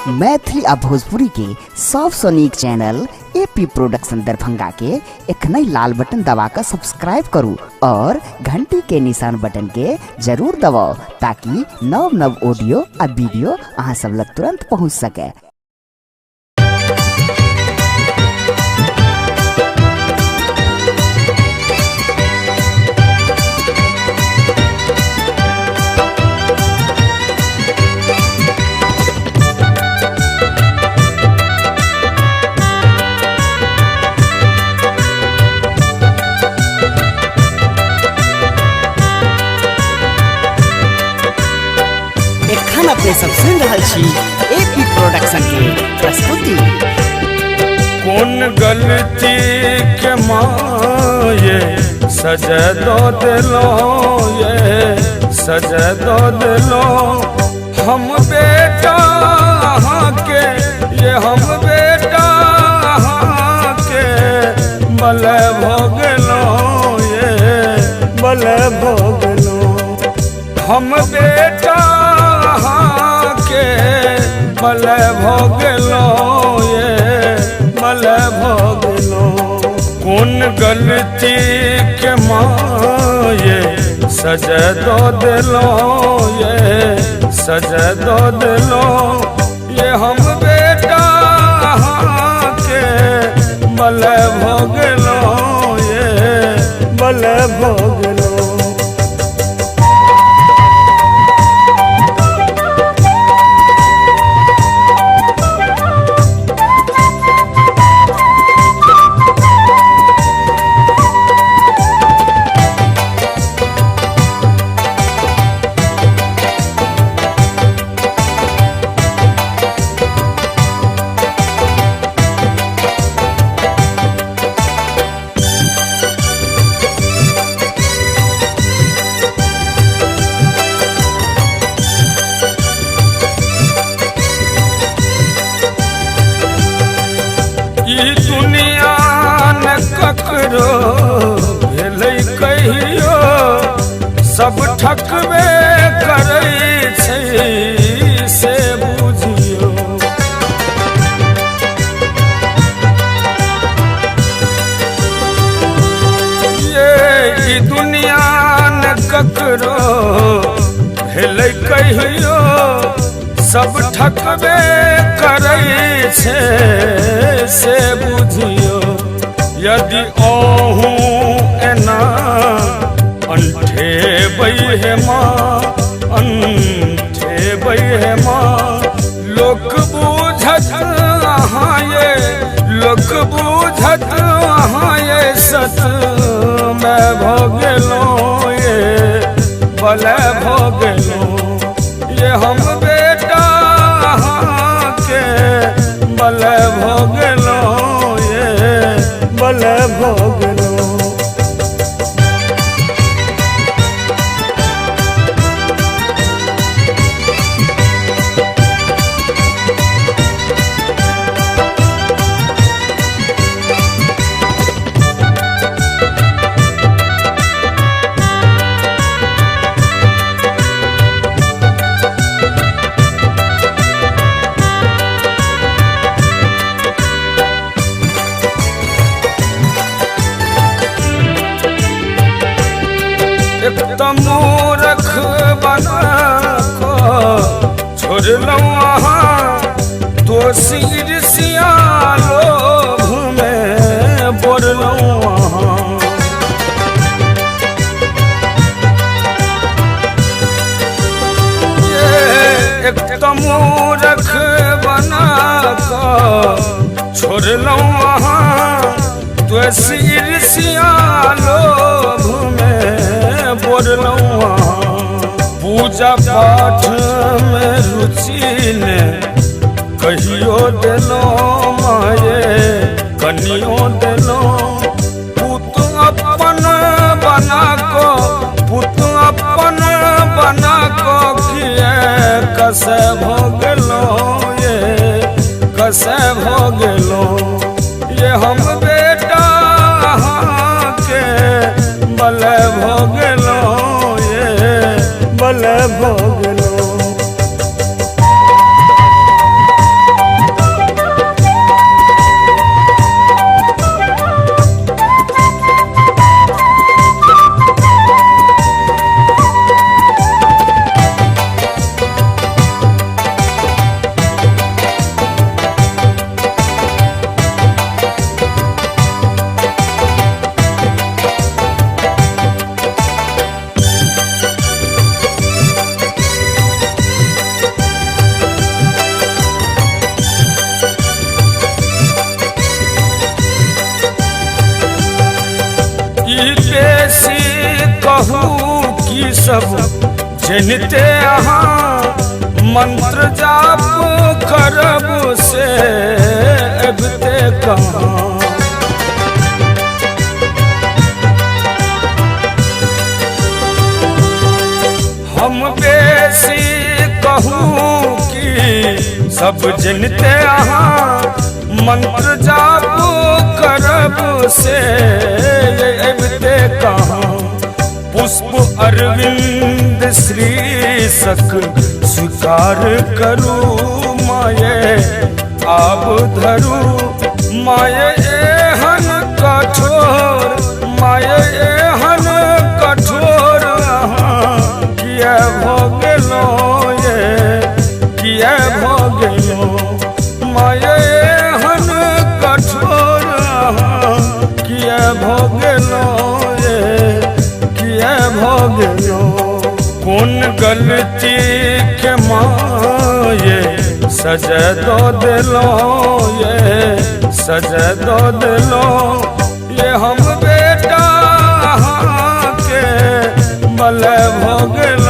मैथिली आ भोजपुरी के सबसँ नीक चैनल एपी प्रोडक्शन दरभंगा के एखनहि लाल बटन दबा कऽ सब्सक्राइब करू और घंटी के निशान बटन के जरूर दबाउ ताकि नव नव ऑडियो आ वीडियो अहाँ सब लग तुरंत पहुंच सके। एखन अपने सब सुनि रहल छी एपी प्रोडक्शन के प्रस्तुति। कोन गलती के माये सजा दो दिलो ये, सजा दो दिलो हम बेटा के, ये हम बेटा के बल भोगलो ये, बल भोगलो हम बेटा के, बल भोगलो ये, बल भोगलो। कोन गलती के माये सजा दो दिलो ये, सजा दो दिलो ये हम बेटा के, बल भोगलो ये, बल भोगलो। ई दुनिया न ककरो भेलै कहियो, सब ठकबे करै छै से बुझियो। ये ई दुनिया न ककरो भेलै कहियो, सब ठकबे करै छै से बुझियो। यदि अहूँ एना अंठेबै हे माँ, अंठेबै हे माँ, लोक बुझत अहाँ ये, लोक बुझत अहाँ ये, सत मैं भऽ गेलहुँ ये, भले भऽ गेलहुँ ये हम बेटा के, बल भऽ गेलहुँ ये, बल भऽ गेलहुँ। एक तऽ मूर्ख बना कऽ छोड़लहुँ अहाँ, दोषी ईर्ष्या लोभमे बोरलहुँ अहाँ। एक तऽ मूर्ख बना कऽ छोड़लहुँ अहाँ, दोषी ईर्ष्या लोभमे बोललहुँ अहाँ। पूजा पाठ में रुचि ने कहियो देलहुँ माये, कनियो देलहुँ। पुत अपन बना कऽ, पुत अपन बना कऽ किए कसे भऽ गेलहुँ ये, कसे भऽ गेलहुँ ये हम बेटा के, बल भऽ गेलहुँ ये, बल भऽ गेलहुँ। सब जनिते अहाँ मंत्र जाप करब से अबिते कहाँ। हम बेसी कहूँ कि सब जनिते अहाँ मंत्र जाप करब से अबिते कहाँ। पुष्प अरविंद श्री सक स्वीकार करू माये आब धरू माये एहन कठोर माये एहन कठोर अहाँ किया भऽ गेलहुँ ये किया भऽ गेलहुँ माये एहन कठोर अहाँ किया भऽ गेलहुँ ये किया भऽ गेलहुँ। कोन गलती के माये सजा दऽ देलहुँ ये सजा दऽ देलहुँ ये हम बेटा अहाँके बल भऽ गेलहुँ।